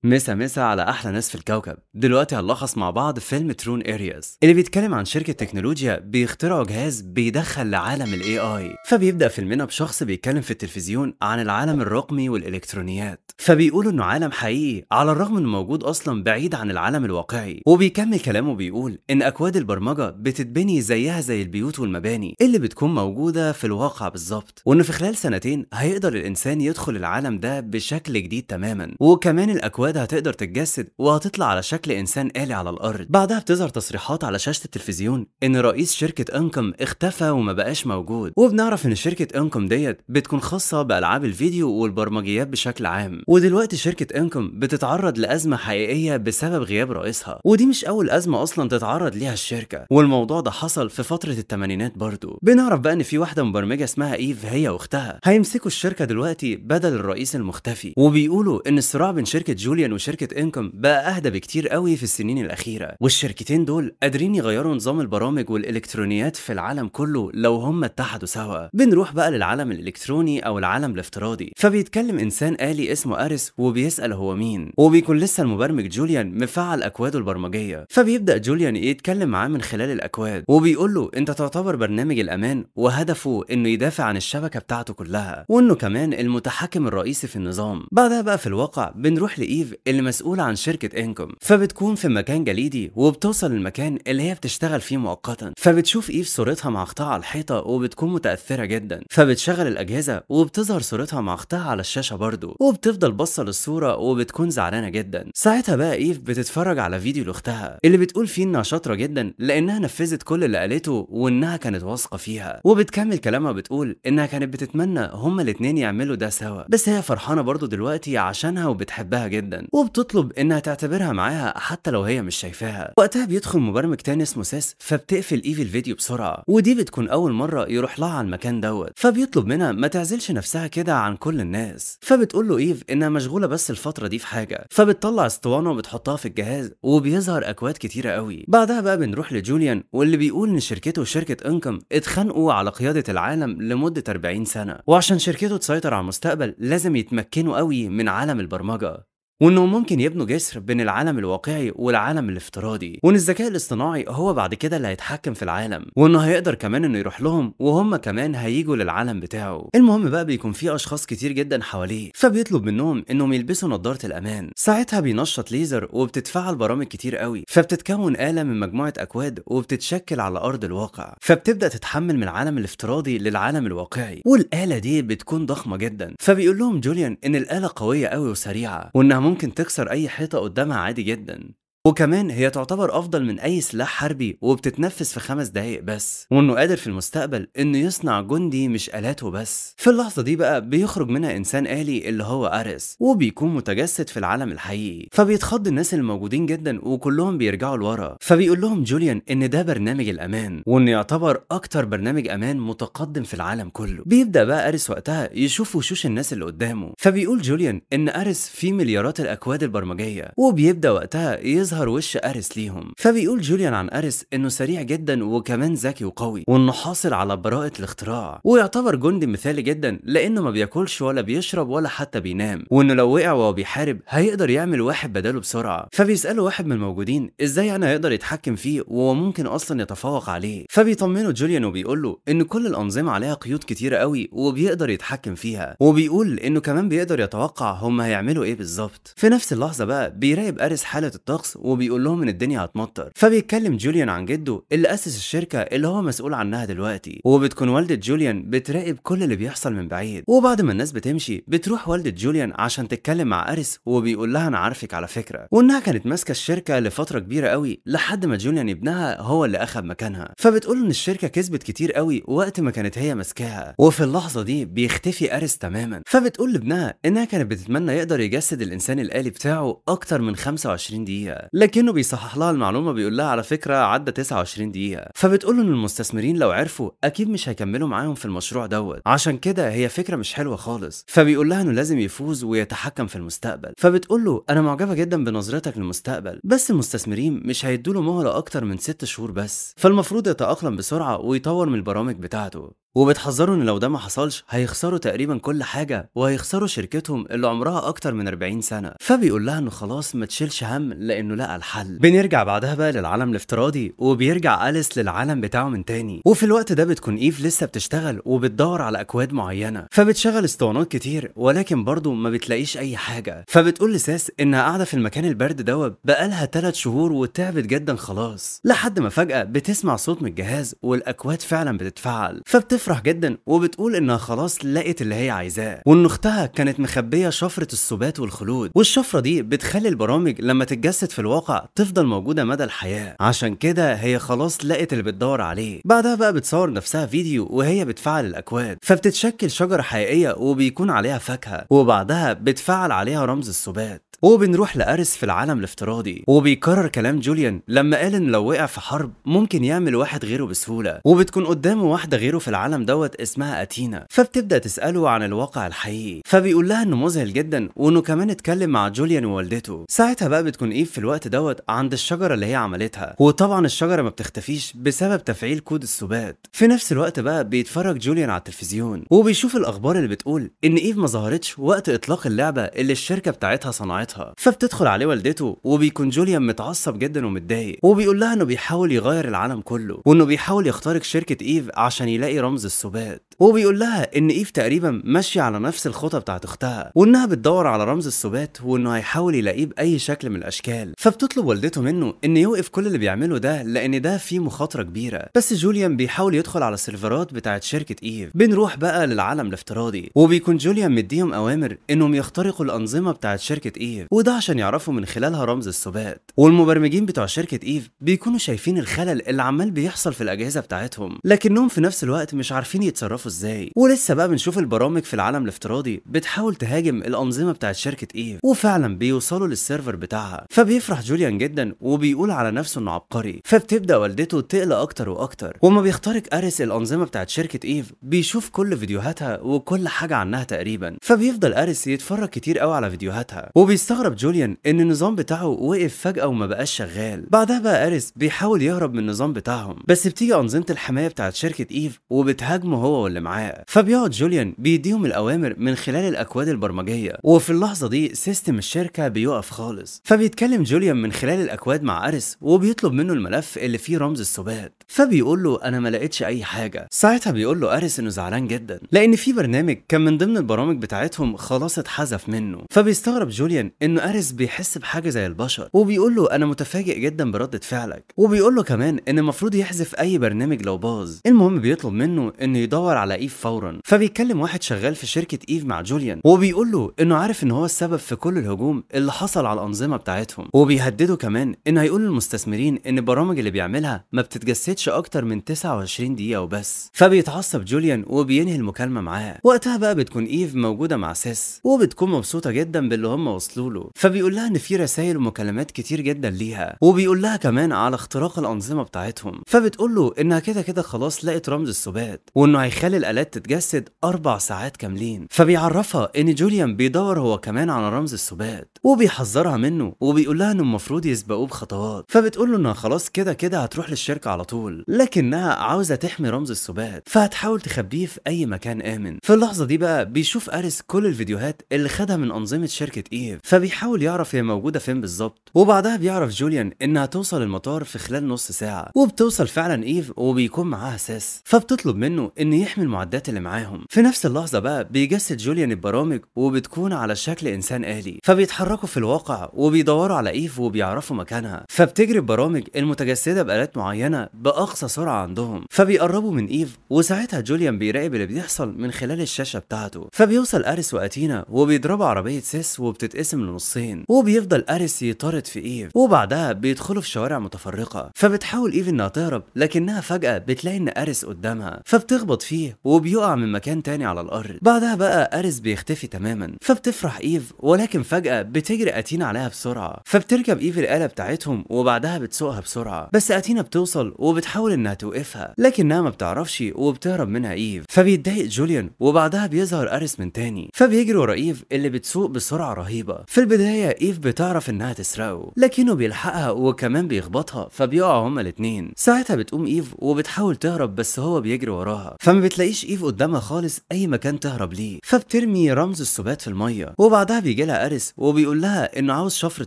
مسا مسا على احلى ناس في الكوكب. دلوقتي هنلخص مع بعض فيلم ترون ارياس اللي بيتكلم عن شركة تكنولوجيا بيخترعوا جهاز بيدخل لعالم ال AI. فبيبدا فيلمنا بشخص بيتكلم في التلفزيون عن العالم الرقمي والالكترونيات، فبيقول انه عالم حقيقي على الرغم انه موجود اصلا بعيد عن العالم الواقعي. وبيكمل كلامه بيقول ان اكواد البرمجة بتتبني زيها زي البيوت والمباني اللي بتكون موجودة في الواقع بالظبط، وانه في خلال سنتين هيقدر الانسان يدخل العالم ده بشكل جديد تماما، وكمان الاكواد هتقدر تتجسد وهتطلع على شكل انسان آلي على الارض. بعدها بتظهر تصريحات على شاشة التلفزيون ان رئيس شركة انكم اختفى وما بقاش موجود، وبنعرف ان شركة انكم ديت بتكون خاصة بالعاب الفيديو والبرمجيات بشكل عام، ودلوقتي شركة انكم بتتعرض لازمه حقيقية بسبب غياب رئيسها، ودي مش اول ازمة اصلا تتعرض ليها الشركة، والموضوع ده حصل في فترة الثمانينات برضو. بنعرف بقى ان في واحدة مبرمجه اسمها ايف هي واختها هيمسكوا الشركة دلوقتي بدل الرئيس المختفي، وبيقولوا ان الصراع بين شركة جوليان وشركة انكم بقى اهدى بكتير قوي في السنين الاخيرة، والشركتين دول قادرين يغيروا نظام البرامج والالكترونيات في العالم كله لو هم اتحدوا سوا. بنروح بقى للعالم الالكتروني او العالم الافتراضي، فبيتكلم انسان آلي اسمه اريس وبيسأل هو مين، وبيكون لسه المبرمج جوليان مفعل اكواده البرمجية، فبيبدأ جوليان يتكلم معاه من خلال الاكواد وبيقول له انت تعتبر برنامج الامان وهدفه انه يدافع عن الشبكة بتاعته كلها، وانه كمان المتحكم الرئيسي في النظام. بعدها بقى في الواقع بنروح لإيف اللي مسؤولة عن شركة انكم، فبتكون في مكان جليدي وبتوصل للمكان اللي هي بتشتغل فيه مؤقتا، فبتشوف إيف صورتها مع اختها على الحيطة وبتكون متأثرة جدا، فبتشغل الأجهزة وبتظهر صورتها مع اختها على الشاشة برضو، وبتفضل باصة للصورة وبتكون زعلانة جدا. ساعتها بقى إيف بتتفرج على فيديو لأختها اللي بتقول فيه إنها شاطرة جدا لأنها نفذت كل اللي قالته وإنها كانت واثقة فيها، وبتكمل كلامها بتقول إنها كانت بتتمنى هما الاتنين يعملوا ده سوا، بس هي فرحانة برضو دلوقتي عشانها وبتحبها جدا، وبتطلب انها تعتبرها معاها حتى لو هي مش شايفاها. وقتها بيدخل مبرمج تاني اسمه سيس، فبتقفل ايفي الفيديو بسرعة، ودي بتكون اول مرة يروح لها على المكان دوت، فبيطلب منها ما تعزلش نفسها كده عن كل الناس، فبتقول له ايف انها مشغولة بس الفترة دي في حاجة، فبتطلع اسطوانة وبتحطها في الجهاز وبيظهر اكواد كتيرة قوي. بعدها بقى بنروح لجوليان واللي بيقول ان شركته وشركه انكم اتخانقوا على قيادة العالم لمدة 40 سنة، وعشان شركته تسيطر على المستقبل لازم يتمكنوا قوي من عالم البرمجة، وانهم ممكن يبنوا جسر بين العالم الواقعي والعالم الافتراضي، وان الذكاء الاصطناعي هو بعد كده اللي هيتحكم في العالم، وانه هيقدر كمان انه يروح لهم وهم كمان هيجوا للعالم بتاعه. المهم بقى بيكون في اشخاص كتير جدا حواليه، فبيطلب منهم انهم يلبسوا نظارة الامان. ساعتها بينشط ليزر وبتتفعل برامج كتير قوي، فبتتكون آلة من مجموعة اكواد وبتتشكل على ارض الواقع، فبتبدأ تتحمل من العالم الافتراضي للعالم الواقعي، والآلة دي بتكون ضخمة جدا. فبيقول لهم جوليان ان الآلة قوية قوي وسريعة، وانها ممكن تكسر اي حيطة قدامها عادي جدا، وكمان هي تعتبر افضل من اي سلاح حربي وبتتنفذ في 5 دقايق بس، وانه قادر في المستقبل انه يصنع جندي مش آلاته بس. في اللحظة دي بقى بيخرج منها انسان آلي اللي هو اريس، وبيكون متجسد في العالم الحقيقي، فبيتخض الناس الموجودين جدا وكلهم بيرجعوا لورا. فبيقول لهم جوليان ان ده برنامج الامان، وانه يعتبر اكتر برنامج امان متقدم في العالم كله. بيبدا بقى اريس وقتها يشوف وشوش الناس اللي قدامه، فبيقول جوليان ان اريس فيه مليارات الاكواد البرمجيه، وبيبدا وقتها يظهر وش اريس ليهم. فبيقول جوليان عن اريس انه سريع جدا وكمان ذكي وقوي، وانه حاصل على براءة الاختراع، ويعتبر جندي مثالي جدا لانه ما بياكلش ولا بيشرب ولا حتى بينام، وانه لو وقع وهو بيحارب هيقدر يعمل واحد بداله بسرعة. فبيسأله واحد من الموجودين ازاي انا هيقدر يتحكم فيه وهو ممكن اصلا يتفوق عليه، فبيطمنه جوليان وبيقول له ان كل الانظمة عليها قيود كتيرة قوي وبيقدر يتحكم فيها، وبيقول انه كمان بيقدر يتوقع هم هيعملوا ايه بالظبط. في نفس اللحظة بقى بيراقب اريس حالة الطقس وبيقول لهم ان الدنيا هتمطر. فبيتكلم جوليان عن جده اللي اسس الشركة اللي هو مسؤول عنها دلوقتي، وبتكون والده جوليان بتراقب كل اللي بيحصل من بعيد. وبعد ما الناس بتمشي بتروح والده جوليان عشان تتكلم مع اريس، وبيقول لها انا عارفك على فكرة، وانها كانت ماسكه الشركة لفترة كبيرة قوي لحد ما جوليان ابنها هو اللي اخذ مكانها. فبتقول ان الشركة كسبت كتير قوي وقت ما كانت هي ماسكاها. وفي اللحظة دي بيختفي اريس تماما. فبتقول لابنها انها كانت بتتمنى يقدر يجسد الانسان الآلي بتاعه اكتر من 25 دقيقة، لكنه بيصحح لها المعلومة، بيقول لها على فكرة عدى 29 دقيقة. فبتقول له ان المستثمرين لو عرفوا اكيد مش هيكملوا معاهم في المشروع دوت، عشان كده هي فكرة مش حلوة خالص. فبيقول لها انه لازم يفوز ويتحكم في المستقبل. فبتقول له انا معجبه جدا بنظرتك للمستقبل، بس المستثمرين مش هيدوا له مهله اكتر من 6 شهور بس، فالمفروض يتأقلم بسرعة ويطور من البرامج بتاعته. وبتحذروا ان لو ده ما حصلش هيخسروا تقريبا كل حاجة وهيخسروا شركتهم اللي عمرها اكتر من 40 سنة. فبيقول لها انه خلاص ما تشيلش هم لانه لقى الحل. بنرجع بعدها بقى للعالم الافتراضي، وبيرجع أليس للعالم بتاعه من تاني. وفي الوقت ده بتكون ايف لسه بتشتغل وبتدور على اكواد معينة، فبتشغل اسطوانات كتير ولكن برضه ما بتلاقيش اي حاجة. فبتقول لساس انها قاعدة في المكان البرد دوت بقالها 3 شهور وتعبت جدا خلاص، لحد ما فجاة بتسمع صوت من الجهاز والاكواد فعلا بتتفعل. فبتفرح جدا وبتقول انها خلاص لقت اللي هي عايزاه، وان اختها كانت مخبيه شفرة الثبات والخلود، والشفره دي بتخلي البرامج لما تتجسد في الواقع تفضل موجودة مدى الحياة، عشان كده هي خلاص لقت اللي بتدور عليه. بعدها بقى بتصور نفسها فيديو وهي بتفعل الاكواد، فبتتشكل شجرة حقيقية وبيكون عليها فاكهة، وبعدها بتفعل عليها رمز الثبات. وبنروح لأريس في العالم الافتراضي، وبيكرر كلام جوليان لما قال ان لو وقع في حرب ممكن يعمل واحد غيره بسهولة، وبتكون قدامه واحدة غيره في العالم دوت اسمها أتينا. فبتبدأ تسأله عن الواقع الحقيقي، فبيقول لها انه مذهل جدا وانه كمان اتكلم مع جوليان ووالدته. ساعتها بقى بتكون ايف في الوقت دوت عند الشجرة اللي هي عملتها، وطبعا الشجرة ما بتختفيش بسبب تفعيل كود الثبات. في نفس الوقت بقى بيتفرج جوليان على التلفزيون وبيشوف الاخبار اللي بتقول ان ايف ما ظهرتش وقت اطلاق اللعبة اللي الشركة بتاعتها صنعتها. فبتدخل عليه والدته، وبيكون جوليان متعصب جدا ومتضايق، وبيقول لها انه بيحاول يغير العالم كله وانه بيحاول يخترق شركة ايف عشان يلاقي رمز الثبات. وبيقول لها ان ايف تقريبا ماشية على نفس الخطة بتاعت اختها، وانها بتدور على رمز الثبات وانه هيحاول يلاقيه باي شكل من الاشكال. فبتطلب والدته منه ان يوقف كل اللي بيعمله ده لان ده فيه مخاطره كبيرة، بس جوليان بيحاول يدخل على السيرفرات بتاعت شركة ايف. بنروح بقى للعالم الافتراضي، وبيكون جوليان مديهم اوامر انهم يخترقوا الانظمة بتاعت شركة ايف، وده عشان يعرفوا من خلالها رمز الثبات. والمبرمجين بتوع شركة ايف بيكونوا شايفين الخلل اللي عمال بيحصل في الاجهزة بتاعتهم، لكنهم في نفس الوقت مش عارفين يتصرفوا ازاي. ولسه بقى بنشوف البرامج في العالم الافتراضي بتحاول تهاجم الانظمة بتاعت شركة ايف، وفعلا بيوصلوا لل server بتاعها. فبيفرح جوليان جدا وبيقول على نفسه انه عبقري. فبتبدا والدته تقلق اكتر واكتر، وما بيخترق اريس الانظمة بتاعت شركة ايف بيشوف كل فيديوهاتها وكل حاجة عنها تقريبا. فبيفضل اريس يتفرج كتير قوي على فيديوهاتها، وبيستغرب جوليان ان النظام بتاعه وقف فجأة وما بقاش شغال. بعدها بقى اريس بيحاول يهرب من النظام بتاعهم، بس بتيجي انظمة الحماية بتاعت شركة ايف وبتهاجمه هو واللي معاه. فبيقعد جوليان بيديهم الاوامر من خلال الاكواد البرمجيه، وفي اللحظة دي system الشركة بيقف خالص. فبيتكلم جوليان من خلال الاكواد مع اريس وبيطلب منه الملف اللي فيه رمز الثبات، فبيقول له انا ما لقيتش اي حاجة. ساعتها بيقول له اريس انه زعلان جدا لان في برنامج كان من ضمن البرامج بتاعتهم خلاص اتحذف منه. فبيستغرب جوليان انه اريس بيحس بحاجة زي البشر، وبيقول له انا متفاجئ جدا برده فعلك، وبيقول له كمان ان المفروض يحذف اي برنامج لو باظ. المهم بيطلب منه انه يدور على ايف فورا. فبيتكلم واحد شغال في شركة ايف مع جوليان وبيقول له انه عارف ان هو السبب في كل الهجوم اللي حصل على الانظمة بتاعتهم، وبيهدده كمان انه هيقول للمستثمرين ان البرامج اللي بيعملها ما بتتجسدش اكتر من 29 دقيقة وبس. فبيتعصب جوليان وبينهي المكالمة معاه. وقتها بقى بتكون ايف موجودة مع سيس، وبتكون مبسوطة جدا باللي هم وصلوا له. فبيقول لها ان في رسائل ومكالمات كتير جدا ليها، وبيقول لها كمان على اختراق الانظمة بتاعتهم. فبتقول له انها كده كده خلاص لقت رمز الثبات، وانه هيخلي الالات تتجسد 4 ساعات كاملين. فبيعرفها ان جوليان بيدور هو كمان على رمز الثبات، وبيحذرها منه وبيقول لها انه المفروض يسبقوه بخطوات. فبتقول له انها خلاص كده كده هتروح للشركة على طول، لكنها عاوزه تحمي رمز الثبات فهتحاول تخبيه في اي مكان امن. في اللحظة دي بقى بيشوف اريس كل الفيديوهات اللي خدها من انظمة شركة ايف، فبيحاول يعرف هي موجودة فين بالظبط. وبعدها بيعرف جوليان انها توصل المطار في خلال نص ساعة، وبتوصل فعلا ايف وبيكون معاها سيس. فبتطلب منه ان يحمي المعدات اللي معاهم. في نفس اللحظة بقى بيجسد جوليان البرامج وبتكون على شكل انسان آلي، فبيتحركوا في الواقع وبيدوروا على ايف وبيعرفوا مكانها. فبتجري البرامج المتجسده بآلات معينة باقصى سرعة عندهم، فبيقربوا من ايف، وساعتها جوليان بيراقب اللي بيحصل من خلال الشاشة بتاعته. فبيوصل اريس واتينا وبيضربوا عربية سيس وبتتقسم لنصين، وبيفضل اريس يطارد في ايف، وبعدها بيدخلوا في شوارع متفرقة. فبتحاول ايف انها تهرب، لكنها فجاة بتلاقي ان اريس قدامها، فبتخبط فيه وبيقع من مكان تاني على الارض. بعدها بقى اريس بيختفي تماما، فبتفرح ايف، ولكن فجاة بتجري اتينا عليها بسرعة. فبترجع فبتركب ايف الآلة بتاعتهم وبعدها بتسوقها بسرعة، بس اتينا بتوصل وبتحاول انها توقفها لكنها ما بتعرفش وبتهرب منها ايف. فبيتضايق جوليان وبعدها بيظهر اريس من تاني، فبيجري ورا ايف اللي بتسوق بسرعة رهيبة. في البداية ايف بتعرف انها تسرقه لكنه بيلحقها وكمان بيخبطها فبيقعوا هما الاثنين. ساعتها بتقوم ايف وبتحاول تهرب بس هو بيجري وراها، فما بتلاقيش ايف قدامها خالص اي مكان تهرب ليه، فبترمي رمز السبات في المية. وبعدها بيجي لها اريس وبيقول لها انه عاوز شفرة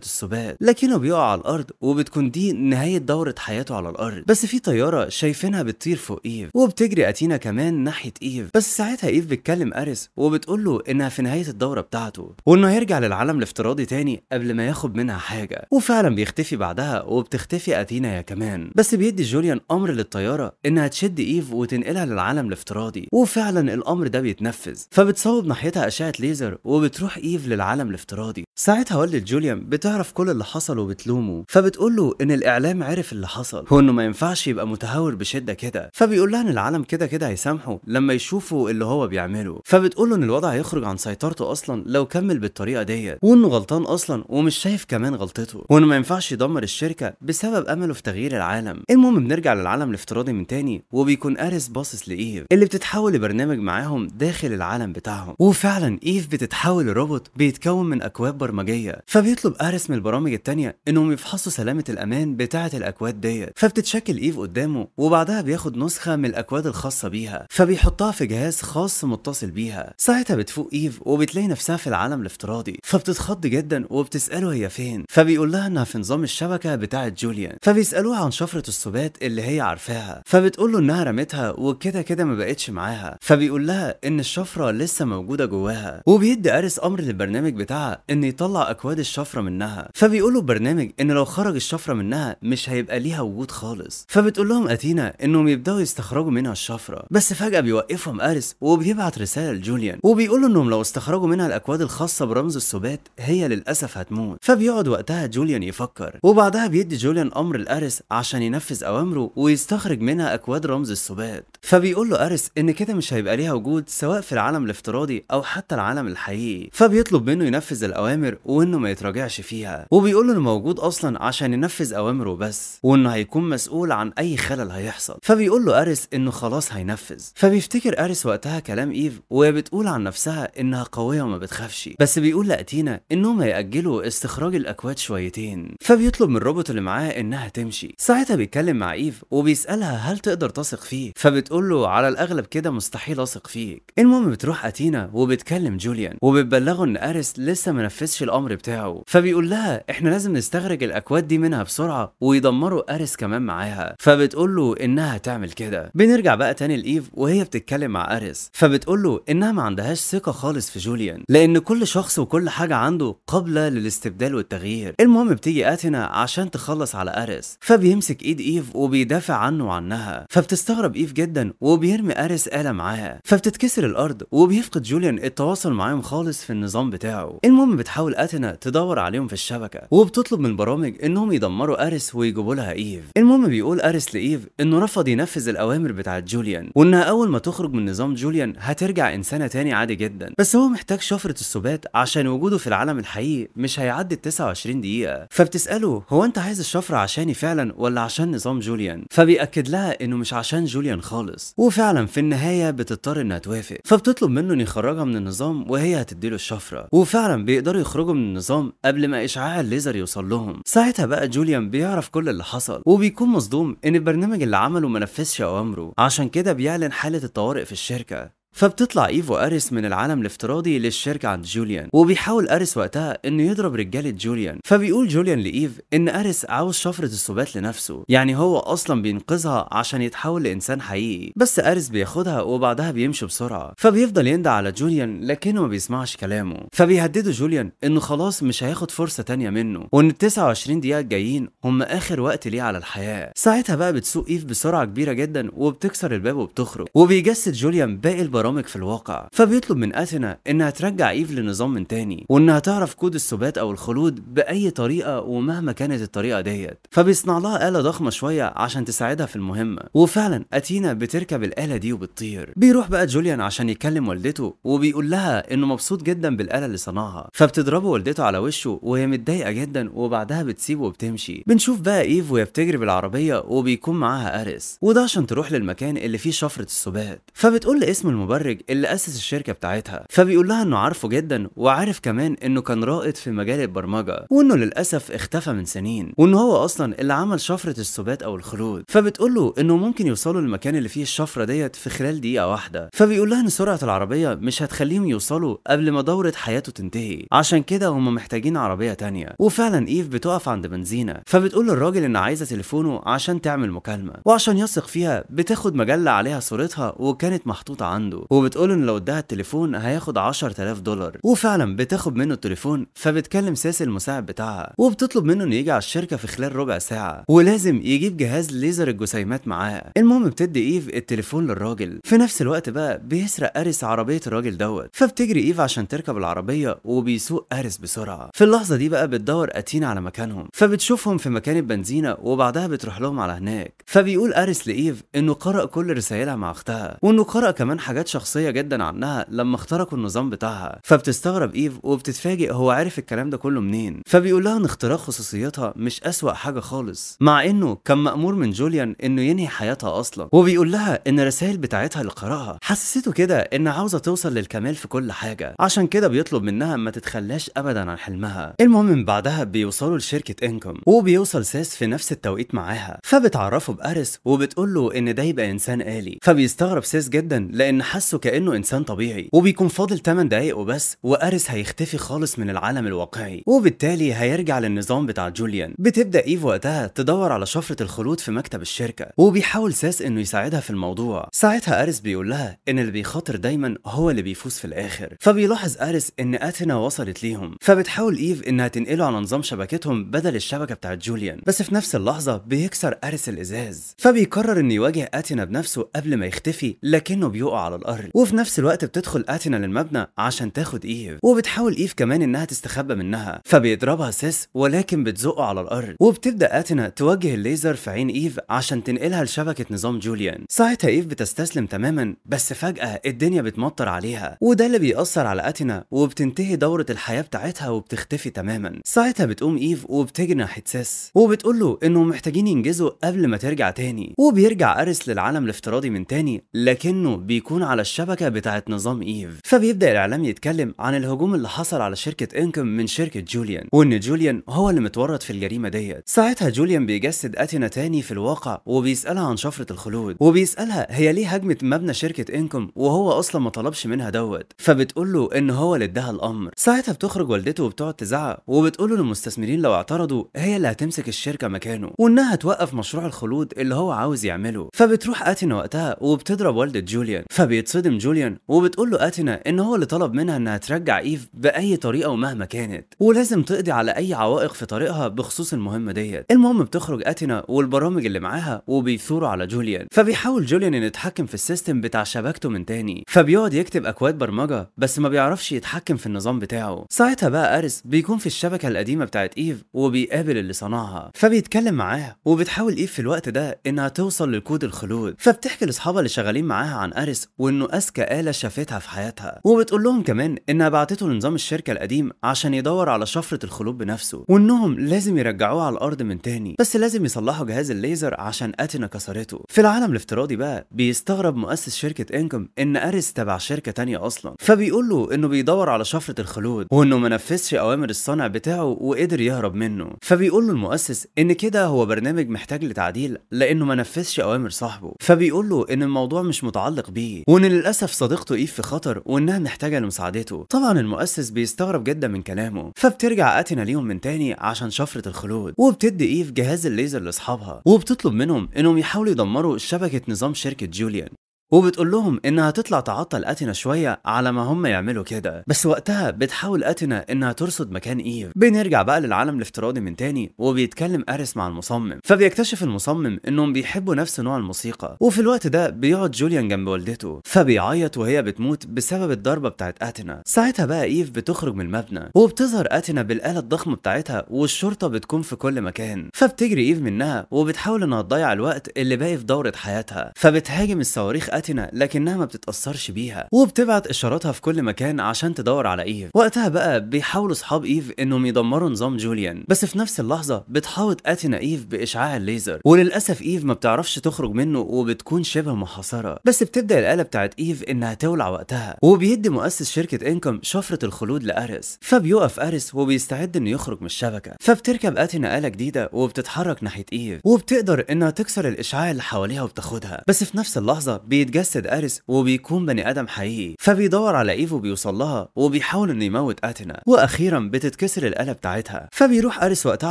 السبات لكنه بيقع على الارض، وبتكون دي نهاية دوره حياته على الارض. بس في طيارة شايفينها بتطير فوق ايف وبتجري اتينا كمان ناحية ايف، بس ساعتها ايف بتكلم اريس وبتقول له انها في نهاية الدورة بتاعته وانه هيرجع للعالم الافتراضي تاني قبل ما ياخد منها حاجة. وفعلا بيختفي بعدها وبتختفي اتينا يا كمان، بس بيدي جوليان امر للطياره انها تشد ايف وتنقلها للعالم الافتراضي، وفعلا الامر ده بيتنفذ. فبتصوب ناحيتها اشعه ليزر وبتروح ايف للعالم الافتراضي. ساعتها والدة جوليان بتعرف كل اللي حصل وبتلومه، فبتقول له ان الاعلام عرف اللي حصل وانه ما ينفعش يبقى متهور بشده كده. فبيقول لها ان العالم كده كده هيسامحه لما يشوفوا اللي هو بيعمله، فبتقول له ان الوضع هيخرج عن سيطرته اصلا لو كمل بالطريقة ديت، وانه غلطان اصلا ومش شايف كمان غلطته، وانه ما ينفعش يدمر الشركة بسبب امله في تغيير العالم. المهم بنرجع للعالم الافتراضي من تاني، وبيكون اريس باصص لايف اللي بتتحول لبرنامج معاهم داخل العالم بتاعهم. وفعلا ايف بتتحول لروبوت بيتكون من اكواد برمجيه، فبيطلب اريس من البرامج التانية انهم يفحصوا سلامه الامان بتاعه الاكواد ديت. فبتتشكل ايف قدامه وبعدها بياخد نسخه من الاكواد الخاصة بيها فبيحطها في جهاز خاص متصل بيها. ساعتها بتفوق ايف وبتلاقي نفسها في العالم الافتراضي، فبتتخض جدا وبتساله هي فين، فبيقول لها انها في نظام الشبكة بتاعه جوليان. فبيسالوها عن شفرة السبات اللي هي عارفاها، فبتقول له انها رمتها وكده كده ما بقتش معاها، فبيقول لها ان الشفرة لسه موجودة جواها. وبيدي اريس امر للبرنامج بتاعها ان يطلع اكواد الشفرة منها، فبيقولوا البرنامج ان لو خرج الشفرة منها مش هيبقى ليها وجود خالص. فبتقول لهم اتينا انهم يبداوا يستخرجوا منها الشفرة، بس فجاة بيوقفهم اريس وبيبعت رسالة لجوليان وبيقول انهم لو استخرجوا منها الاكواد الخاصة برمز السبات هي للاسف هتموت. فبيقعد وقتها جوليان يفكر، وبعدها بيدي جوليان امر لاريس عشان ينفذ اوامره ويستخرج منها اكواد رمز السبات. فبيقول له اريس ان كده مش هيبقى ليها وجود سواء في العالم الافتراضي او حتى العالم الحقيقي، فبيطلب منه ينفذ الاوامر وانه ما يتراجعش فيها، وبيقول له انه موجود اصلا عشان ينفذ اوامره بس، وانه هيكون مسؤول عن اي خلل هيحصل. فبيقول له اريس انه خلاص هينفذ. فبيفتكر اريس وقتها كلام ايف وهي بتقول عن نفسها انها قوية وما بتخافش، بس بيقول لاتينا انهم هيأجلوا استخراج الاكواد شويتين. فبيطلب من الروبوت اللي معاه انها تمشي. ساعتها بيتكلم مع ايف وبيسألها هل تقدر تثق فيه، فبتقول له على الاغلب كده مستحيل اثق فيك. المهم بتروح اتينا وبتكلم جوليان وبتبلغه ان اريس لسه ما نفذش الامر بتاعه، فبيقول لها احنا لازم نستخرج الاكواد دي منها بسرعة ويدمروا اريس كمان معاها، فبتقول له انها هتعمل كده. بنرجع بقى تاني لايف وهي بتتكلم مع اريس، فبتقول له انها ما عندهاش ثقة خالص في جوليان لان كل شخص وكل حاجة عنده قابله للاستبدال والتغيير. المهم بتيجي اتينا عشان تخلص على اريس، فبيمسك ايد ايف وبيدافع عنه وعنها، فبتستغرب ايف جدا وبيرمي اريس آلة معاها، فبتتكسر الارض وبيفقد جوليان التواصل معاهم خالص في النظام بتاعه. المهم بتحاول اتينا تدور عليهم في الشبكة وبتطلب من البرامج انهم يدمروا اريس ويجيبوا لها ايف. المهم بيقول اريس لايف انه رفض ينفذ الاوامر بتاعه جوليان، وانها اول ما تخرج من نظام جوليان هترجع انسانه تاني عادي جدا، بس هو محتاج شفرة السبات عشان وجوده في العالم الحقيقي مش هيعدي 29 دقيقة. فبتساله هو انت عايز الشفرة عشاني فعلا ولا عشان نظام جوليان؟ فبيأكد لها انه مش عشان جوليان خالص، وفعلا في النهاية بتضطر انها توافق. فبتطلب منه انه يخرجها من النظام وهي هتديله الشفرة، وفعلا بيقدروا يخرجوا من النظام قبل ما اشعاع الليزر يوصل لهم. ساعتها بقى جوليان بيعرف كل اللي حصل وبيكون مصدوم ان البرنامج اللي عمله ما نفذش اوامره، عشان كده بيعلن حاله الطوارئ في الشركة. فبتطلع ايف واريس من العالم الافتراضي للشركة عند جوليان، وبيحاول اريس وقتها انه يضرب رجاله جوليان. فبيقول جوليان لايف ان اريس عاوز شفرة السبات لنفسه، يعني هو اصلا بينقذها عشان يتحول لانسان حقيقي، بس اريس بياخدها وبعدها بيمشي بسرعة. فبيفضل يندى على جوليان لكنه ما بيسمعش كلامه، فبيهدده جوليان انه خلاص مش هياخد فرصة تانية منه، وان ال 29 دقيقة الجايين هم اخر وقت ليه على الحياة. ساعتها بقى بتسوق ايف بسرعة كبيرة جدا وبتكسر الباب وبتخرج، وبيجسد جوليان باقي البرامج البرامج في الواقع. فبيطلب من أثينا انها ترجع ايف للنظام من تاني، وانها تعرف كود السبات او الخلود باي طريقه ومهما كانت الطريقة ديت. فبيصنع لها آلة ضخمة شوية عشان تساعدها في المهمة، وفعلا أثينا بتركب الآلة دي وبتطير. بيروح بقى جوليان عشان يكلم والدته وبيقول لها انه مبسوط جدا بالآلة اللي صنعها، فبتضربه والدته على وشه وهي متضايقة جدا، وبعدها بتسيبه وبتمشي. بنشوف بقى ايف وهي بتجري بالعربية وبيكون معاها اريس، وده عشان تروح للمكان اللي فيه شفرة السبات. فبتقول لاسم المبرج اللي اسس الشركة بتاعتها، فبيقول لها انه عارفه جدا وعارف كمان انه كان رائد في مجال البرمجة، وانه للاسف اختفى من سنين، وانه هو اصلا اللي عمل شفرة السبات او الخلود. فبتقول له انه ممكن يوصلوا للمكان اللي فيه الشفرة ديت في خلال دقيقة واحدة، فبيقول لها ان سرعة العربية مش هتخليهم يوصلوا قبل ما دوره حياته تنتهي، عشان كده هم محتاجين عربية تانية. وفعلا ايف بتقف عند بنزينة، فبتقول للراجل ان عايزه تليفونه عشان تعمل مكالمة، وعشان يثق فيها بتاخد مجلة عليها صورتها وكانت محطوطة عنده، وبتقول ان لو اداها التليفون هياخد $10,000. وفعلا بتاخد منه التليفون، فبتكلم ساسي المساعد بتاعها وبتطلب منه انه يجي على الشركة في خلال ربع ساعة، ولازم يجيب جهاز ليزر الجسيمات معاه. المهم بتدي ايف التليفون للراجل. في نفس الوقت بقى بيسرق اريس عربية الراجل دوت، فبتجري ايف عشان تركب العربية وبيسوق اريس بسرعة. في اللحظة دي بقى بتدور اتينا على مكانهم، فبتشوفهم في مكان البنزينه وبعدها بتروح لهم على هناك. فبيقول اريس لايف انه قرأ كل رسائلها مع اختها، وانه قرأ كمان حاجات شخصية جدا عنها لما اخترقوا النظام بتاعها. فبتستغرب ايف وبتتفاجئ هو عارف الكلام ده كله منين. فبيقول لها ان اختراق خصوصيتها مش اسوأ حاجة خالص، مع انه كان مأمور من جوليان انه ينهي حياتها اصلا. وبيقول لها ان الرسائل بتاعتها اللي قرأها حسسته كده ان عاوزه توصل للكمال في كل حاجة، عشان كده بيطلب منها ما تتخلاش ابدا عن حلمها. المهم من بعدها بيوصلوا لشركة انكم، وبيوصل ساس في نفس التوقيت معاها، فبتعرفه باريس وبتقول له ان ده يبقى انسان آلي. فبيستغرب ساس جدا لان حسه كانه انسان طبيعي، وبيكون فاضل 8 دقايق وبس واريس هيختفي خالص من العالم الواقعي، وبالتالي هيرجع للنظام بتاع جوليان. بتبدا ايف وقتها تدور على شفرة الخلود في مكتب الشركة، وبيحاول ساس انه يساعدها في الموضوع. ساعتها اريس بيقول لها ان اللي بيخاطر دايما هو اللي بيفوز في الاخر. فبيلاحظ اريس ان اثينا وصلت ليهم، فبتحاول ايف انها تنقله على نظام شبكتهم بدل الشبكة بتاعت جوليان، بس في نفس اللحظة بيكسر اريس الازاز، فبيقرر انه يواجه اثينا بنفسه قبل ما يختفي، لكنه بيقع على الارض. وفي نفس الوقت بتدخل اثينا للمبنى عشان تاخد ايف، وبتحاول ايف كمان انها تستخبى منها، فبيضربها سيس ولكن بتزقه على الارض. وبتبدا اثينا توجه الليزر في عين ايف عشان تنقلها لشبكه نظام جوليان. ساعتها ايف بتستسلم تماما، بس فجاة الدنيا بتمطر عليها، وده اللي بيأثر على اثينا وبتنتهي دوره الحياة بتاعتها وبتختفي تماما. ساعتها بتقوم ايف وبتجري ناحية سيس وبتقول له انهم محتاجين ينجزوا قبل ما ترجع تاني. وبيرجع اريس للعالم الافتراضي من تاني، لكنه بيكون على الشبكة بتاعت نظام ايف. فبيبدا الاعلام يتكلم عن الهجوم اللي حصل على شركة انكم من شركة جوليان، وان جوليان هو اللي متورط في الجريمة ديت. ساعتها جوليان بيجسد اثينا تاني في الواقع وبيسالها عن شفرة الخلود، وبيسالها هي ليه هجمت مبنى شركة انكم وهو اصلا ما طلبش منها دوت، فبتقول له ان هو اللي اداها الامر. ساعتها بتخرج والدته وبتقعد تزعق وبتقول له للمستثمرين لو اعترضوا هي اللي هتمسك الشركة مكانه، وانها توقف مشروع الخلود اللي هو عاوز يعمله. فبتروح اثينا وقتها وبتضرب والده جوليان، فبيتصدم جوليان وبتقول له اثينا ان هو اللي طلب منها انها ترجع ايف باي طريقه ومهما كانت، ولازم تقضي على اي عوائق في طريقها بخصوص المهمة ديت. المهم بتخرج اثينا والبرامج اللي معاها وبيثوروا على جوليان، فبيحاول جوليان انه يتحكم في ال system بتاع شبكته من تاني، فبيقعد يكتب اكواد برمجة بس ما بيعرفش يتحكم في النظام بتاعه. ساعتها بقى اريس بيكون في الشبكة القديمة بتاعت ايف وبيقابل اللي صنعها، فبيتكلم معاها، وبتحاول ايف في الوقت ده انها توصل لكود الخلود. فبتحكي لاصحابها اللي شغالين معاها عن اريس وانه اذكى آلة شافتها في حياتها، وبتقول لهم كمان انها بعتته لنظام الشركة القديم عشان يدور على شفرة الخلود بنفسه، وانهم لازم يرجعوه على الارض من تاني، بس لازم يصلحوا جهاز الليزر عشان اثينا كسرته. في العالم الافتراضي بقى بيستغرب مؤسس شركة انكم ان اريس تبع شركة تانية اصلا، فبيقول له انه بيدور على شفرة الخلود وانه ما نفذش اوامر الصانع بتاعه وقدر يهرب منه. فبيقول له المؤسس ان كده هو برنامج محتاج لتعديل لانه ما نفذش اوامر صاحبه، فبيقول له ان الموضوع مش متعلق بيه، وان للاسف صديقته ايف في خطر وانها محتاجه لمساعدته. طبعا المؤسس بيستغرب جدا من كلامه. فبترجع اثينا ليهم من تاني عشان شفرة الخلود، وبتدي ايف جهاز الليزر لاصحابها وبتطلب منهم انهم يحاولوا يدمروا شبكة نظام شركة جوليان. وبتقول لهم انها تطلع تعطل اتينا شوية على ما هم يعملوا كده. بس وقتها بتحاول اتينا انها ترصد مكان ايف. بنرجع بقى للعالم الافتراضي من تاني، وبيتكلم اريس مع المصمم، فبيكتشف المصمم انهم بيحبوا نفس نوع الموسيقى. وفي الوقت ده بيقعد جوليان جنب والدته، فبيعيط وهي بتموت بسبب الضربة بتاعت اتينا. ساعتها بقى ايف بتخرج من المبنى، وبتظهر اتينا بالآلة الضخمة بتاعتها، والشرطة بتكون في كل مكان. فبتجري ايف منها وبتحاول انها تضيع الوقت اللي باقي في دوره حياتها، فبتهاجم الصواريخ اتينا لكنها ما بتتاثرش بيها، وبتبعت اشاراتها في كل مكان عشان تدور على ايف. وقتها بقى بيحاولوا اصحاب ايف انهم يدمروا نظام جوليان، بس في نفس اللحظة بتحاوط اتينا ايف باشعاع الليزر، وللاسف ايف ما بتعرفش تخرج منه وبتكون شبه محاصرة. بس بتبدا الاله بتاعت ايف انها تولع وقتها، وبيدي مؤسس شركة انكم شفرة الخلود لاريس، فبيقف اريس وبيستعد انه يخرج من الشبكة. فبتركب اتينا اله جديدة وبتتحرك ناحية ايف، وبتقدر انها تكسر الاشعاع اللي حواليها وبتاخدها. بس في نفس اللحظة بيتجسد اريس وبيكون بني ادم حقيقي، فبيدور على ايف وبيوصل لها وبيحاول انه يموت اتينا، واخيرا بتتكسر الاله بتاعتها. فبيروح اريس وقتها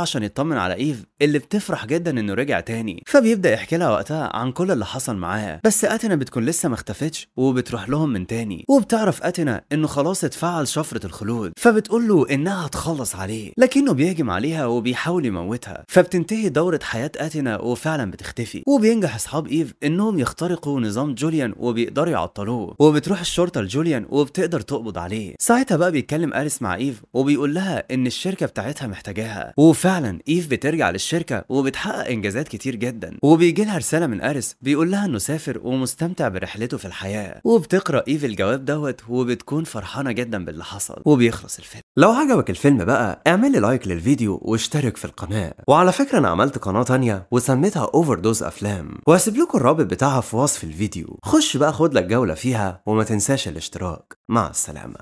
عشان يطمن على ايف اللي بتفرح جدا انه رجع تاني، فبيبدا يحكي لها وقتها عن كل اللي حصل معاه. بس اتينا بتكون لسه ما اختفتش وبتروح لهم من تاني، وبتعرف اتينا انه خلاص اتفعل شفرة الخلود، فبتقول له انها هتخلص عليه، لكنه بيهجم عليها وبيحاول يموتها. فبتنتهي دورة حياة اتينا وفعلا بتختفي، وبينجح اصحاب ايف انهم يخترقوا نظام جوليان وبيقدروا يعطلوه، وبتروح الشرطة لجوليان وبتقدر تقبض عليه. ساعتها بقى بيتكلم اريس مع ايف وبيقول لها ان الشركة بتاعتها محتاجاها، وفعلا ايف بترجع للشركة وبتحقق انجازات كتير جدا. وبيجي لها رسالة من اريس بيقول لها انه سافر ومستمتع برحلته في الحياة، وبتقرا ايف الجواب دوت وبتكون فرحانة جدا باللي حصل، وبيخلص الفيلم. لو عجبك الفيلم بقى اعمل لي like للفيديو واشترك في القناة. وعلى فكرة انا عملت قناة تانية وسميتها Overdose افلام، وهسيب لكم الرابط بتاعها في وصف الفيديو. خش بقى خد لك جولة فيها وما تنساش الاشتراك. مع السلامة.